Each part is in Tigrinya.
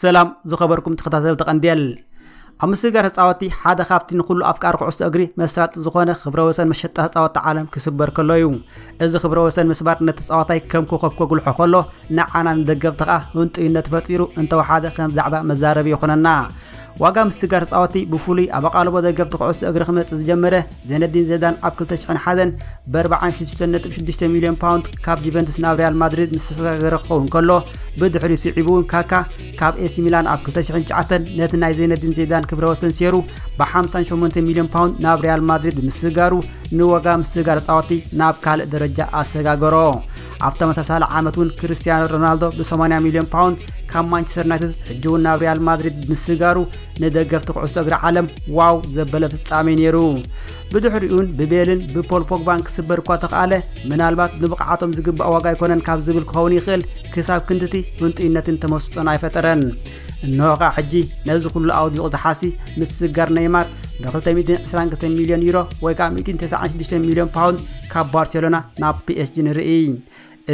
ሰላም ዝኸበርኩም ተኸታተልቲ ቀንዴል። ኣብ ምስግጋር ተጻወትቲ ሓደ ካብቲ ንኹሉ ኣፍቃሪ ኩዕሶ እግሪ መሳጢ ዝኾነ ክብረ ወሰን መሸጣ ተጻወትቲ ዓለም ክስበር ከሎ እዩ። እዚ ክብረ ወሰን ምስባር ነቲ ተጻዋታይ ከም ኮኸብ ከጉልሖ ከሎ፣ ንዓና ንደገፍቲ ኸኣ ህንጡይነት ፈጢሩ እንተወሓደ ከም ዛዕባ መዛረቢ ይኾነና። ዋጋ ምስግጋር ተጻወትቲ ብፍሉይ ኣብ ኣቓልቦ ደገፍቲ ኩዕሶ እግሪ ክመጽእ ዝጀመረ ዜነዲን ዜዳን ኣብ ክልተ ሽሕን ሓደን ብ ኣርባዓን ሽዱሽተን ነጥቢ ሽዱሽተ ሚልዮን ፓውንድ ካብ ጁቨንቱስ ናብ ሪያል ማድሪድ ምስ ተሰጋገረ ክኸውን ከሎ፣ ብድሕሪኡ ስዒቡ እውን ካካ ካብ ኤሲ ሚላን ኣብ ክልተ ሽሕን ትሽዓተን ነቲ ናይ ዜነዲን ዜዳን ክብረ ወሰን ሴሩ ብ ሓምሳን ሸሞንተን ሚልዮን ፓውንድ ናብ ሪያል ማድሪድ ምስጋሩ ንዋጋ ምስጋር ተጻወትቲ ናብ ካልእ ደረጃ ኣሰጋገሮ። ኣብ ተመሳሳሊ ዓመት እውን ክርስቲያኖ ሮናልዶ ብ ሰማንያ ሚልዮን ፓውንድ ካብ ማንቸስተር ዩናይትድ ሕጂ እውን ናብ ሪያል ማድሪድ ምስጋሩ ንደገፍቲ ኩዕሶ እግሪ ዓለም ዋው ዘበለ ፍጻሜ ነይሩ። ብድሕሪኡን ብቤልን ብፖል ፖግባን ክስበር እኳ ተኽኣለ፣ ምናልባት ንብቕዓቶም ዝግባእ ዋጋ ኣይኮነን ካብ ዝብል ክኸውን ይኽእል፣ ክሳብ ክንድቲ ህንጡይነትን ተመስጦን ኣይፈጠረን። እንሆ ኸኣ ሕጂ ነዚ ኩሉ ኣውዲቑ ዝሓሲ ምስጋር ኔይማር ብ ክልተ ሚእትን ዕስራን ክልተን ሚልዮን ዩሮ ወይ ከኣ ሚእትን ተስዓን ሽዱሽተን ሚልዮን ፓውንድ ካብ ባርሴሎና ናብ ፒ ኤስ ጂ ንርኢ።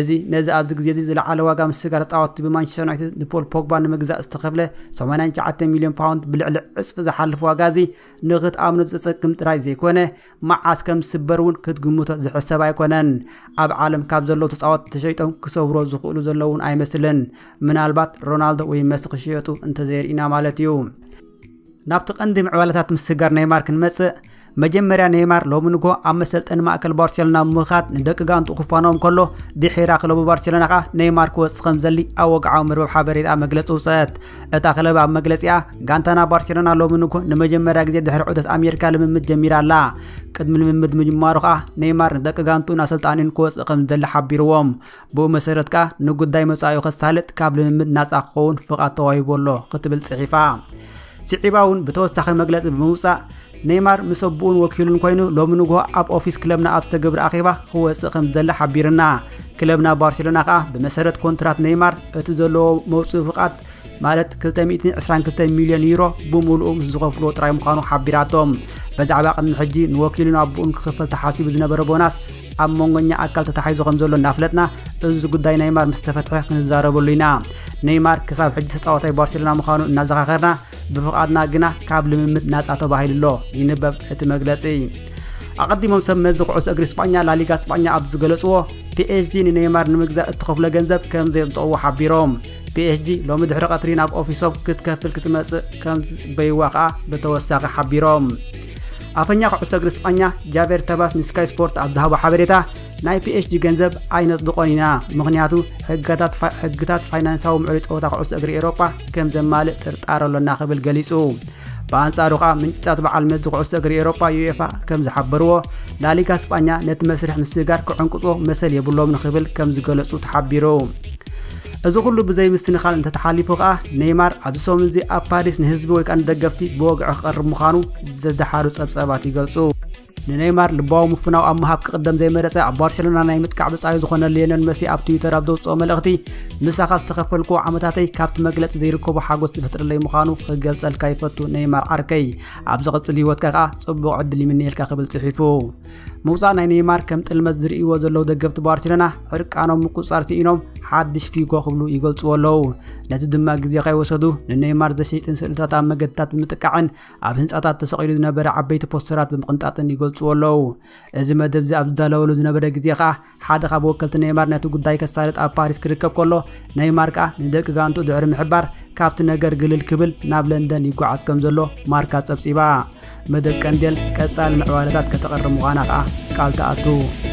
እዚ ነዚ ኣብዚ ግዜ እዚ ዝለዓለ ዋጋ ምስጋር ተጻወትቲ ብማንቸስተር ዩናይትድ ንፖል ፖግባ ንምግዛእ ዝተኸፍለ ሰማንያን ትሽዓተን ሚልዮን ፓውንድ ብልዕሊ ዕጽፊ ዝሓልፍ ዋጋ እዚ ንኽትኣምኖ ዘጸግም ጥራይ ዘይኮነ፣ መዓስ ከም ዝስበር እውን ክትግምቶ ዝሕሰብ ኣይኮነን። ኣብ ዓለም ካብ ዘለዉ ተጻወትቲ ተሸይጦም ክሰብሮ ዝኽእሉ ዘለዉ እውን ኣይመስልን። ምናልባት ሮናልዶ ወይ መሲ ክሽየጡ እንተዘይርኢና ማለት እዩ። ናብቲ ቀንዲ ምዕባለታት ምስጋር ኔይማር ክንመጽእ፣ መጀመርያ ኔይማር ሎሚ ንግሆ ኣብ መሰልጠኒ ማእከል ባርሴሎና ብምኻድ ንደቂ ጋንቱ ክፋኖም ከሎ፣ ድሒራ ክለቡ ባርሴሎና ከኣ ኔይማር ክወጽእ ከም ዘሊ ኣብ ወግዓዊ መርበብ ሓበሬታ መግለጺ ውጽአት። እታ ክለብ ኣብ መግለጺኣ፣ ጋንታና ባርሴሎና ሎሚ ንግሆ ንመጀመርያ ግዜ ድሕሪ ዑደት ኣሜሪካ ልምምድ ጀሚራ ኣላ። ቅድሚ ልምምድ ምጅማሩ ከኣ ኔይማር ንደቂ ጋንቱን ኣሰልጣኒን ክወጽእ ከም ዝደሊ ሓቢርዎም። ብኡ መሰረት ከኣ ንጉዳይ መጻኢኡ ከሳልጥ ካብ ልምምድ ናጻ ክኸውን ፍቓድ ተዋሂቡ ኣሎ ክትብል ጽሒፋ። ስዒባ እውን ብተወሳኺ መግለጺ ብምውጻእ፣ ኔይማር ምስ ኣቦኡን ወኪሉን ኮይኑ ሎሚ ንግሆ ኣብ ኦፊስ ክለብና ኣብ ዝተገብረ ኣኼባ ክወጽእ ከም ዝደሊ ሓቢርና። ክለብና ባርሴሎና ከኣ ብመሰረት ኮንትራት ኔይማር እቲ ዘለዎ መውጽኢ ፍቓድ ማለት ክልተ ሚእትን ዕስራን ክልተን ሚልዮን ዩሮ ብምሉኡ ምስ ዝኸፍልዎ ጥራይ ምዃኑ ሓቢራቶም። ብዛዕባ ቅድሚ ሕጂ ንወኪሉን ኣቦኡን ክኽፈል ተሓሲቡ ዝነበረ ቦናስ ኣብ መንጎኛ ኣካል ተታሒዙ ከም ዘሎ እናፍለጥና፣ እዚ ጉዳይ ኔይማር ምስ ተፈትሐ ክንዛረበሉ ኢና። ኔይማር ክሳብ ሕጂ ተጻዋታይ ባርሴሎና ምዃኑ እናዘኻኸርና፣ ብፍቓድና ግና ካብ ልምምድ ናጻ ተባሂሉ ኣሎ፣ ይንበብ እቲ መግለጺ። ኣቐዲሞም ሰብ መዚ ኩዕሶ እግሪ ስጳኛ ላሊጋ ስጳኛ ኣብ ዝገለጽዎ፣ ፒ ኤስ ጂ ንኔይማር ንምግዛእ እትኸፍሎ ገንዘብ ከም ዘየንጠቕዎ ሓቢሮም። ፒ ኤስ ጂ ሎሚ ድሕሪ ቀትሪ ናብ ኦፊሶም ክትከፍል ክትመጽእ ከም ዝጽበይዋ ከኣ ብተወሳኺ ሓቢሮም። ኣፈኛ ኩዕሶ እግሪ ስጳኛ ጃቬር ተባስ ንስካይ ስፖርት ኣብ ዝሃቦ ሓበሬታ፣ ናይ ፒ ኤስ ጂ ገንዘብ ኣይነጽድቖን ኢና፣ ምኽንያቱ ሕግታት ፋ-፣ ሕግታት ፋይናንሳዊ ምዕሩይ ጸወታ ኩዕሶ እግሪ ኤውሮጳ ከም ዘማልእ ጥርጣረ ኣሎና ክብል ገሊጹ። ብኣንጻሩ ከኣ ምንጭታት በዓል መዚ ኩዕሶ እግሪ ኤውሮጳ ዩኤፋ ከም ዝሓበርዎ፣ ላሊጋ ስጳኛ ነቲ መስርሕ ምስግጋር ክዕንቅጾ መሰል የብሎምን ክብል ከም ዝገለጹ ተሓቢሩ። እዚ ኩሉ ብዘይ ምስንኻል እንተተሓሊፉ ከኣ፣ ኔይማር ኣብዚ ሰሙን እዚ ኣብ ፓሪስ ንህዝቢ ወይ ከኣ ንደገፍቲ ብወግዒ ክቐርብ ምዃኑ ዘድሓሩ ጸብጸባት ይገልጹ። ንኔይማር ልባዊ ምፍናው ኣብ ምሃብ ክቕደም ዘይመረጸ፣ ኣብ ባርሴሎና ናይ ምጥቃዕ ብጻዩ ዝኾነ ሊዮነል መሲ ኣብ ትዊተር ኣብ ዘውጽኦ መልእኽቲ፣ "ምሳኻ ዝተኸፈልክዎ ዓመታተይ ካብቲ መግለጺ ዘይርከቦ ሓጎስ ዝፈጥረለይ ምዃኑ ክገልጸልካ ይፈቱ ኔይማር ዓርከይ። ኣብ ዝቕጽል ህይወትካ ከኣ ጽቡቕ ዕድል ይምነየልካ" ክብል ጽሒፉ። ምውጻእ ናይ ኔይማር ከም ጥልመት ዝርእይዎ ዘለዉ ደገፍቲ ባርሴሎና፣ ዕርቃኖም ምቁጽጻር ስኢኖም ሓድሽ ፊጎ ክብሉ ይገልጽዎ ኣለዉ። ነዚ ድማ ግዜ ከይወሰዱ ንኔይማር ዘሸይጥን ስእልታት ኣብ መገድታት ብምጥቃዕን ኣብ ህንጻታት ተሰቒሉ ዝነበረ ዓበይቲ ፖስተራት ብምቕንጣጥን ይገልጽዎ ኣለዉ። እዚ መደብ እዚ ኣብ ዝዳለወሉ ዝነበረ ግዜ ከኣ፣ ሓደ ካብ ወከልቲ ኔይማር ነቲ ጉዳይ ከሳልጥ ኣብ ፓሪስ ክርከብ ከሎ፣ ኔይማር ከኣ ንደቂ ጋንቱ ድሕሪ ምሕባር ካብቲ ነገር ግልል ክብል ናብ ለንደን ይጓዓዝ ከም ዘሎ ማርካ ጸብጺባ። መደብ ቀንዴል ቀጻሊ ምዕባለታት ከተቕርብ ምዃና ከኣ ቃል ትኣቱ።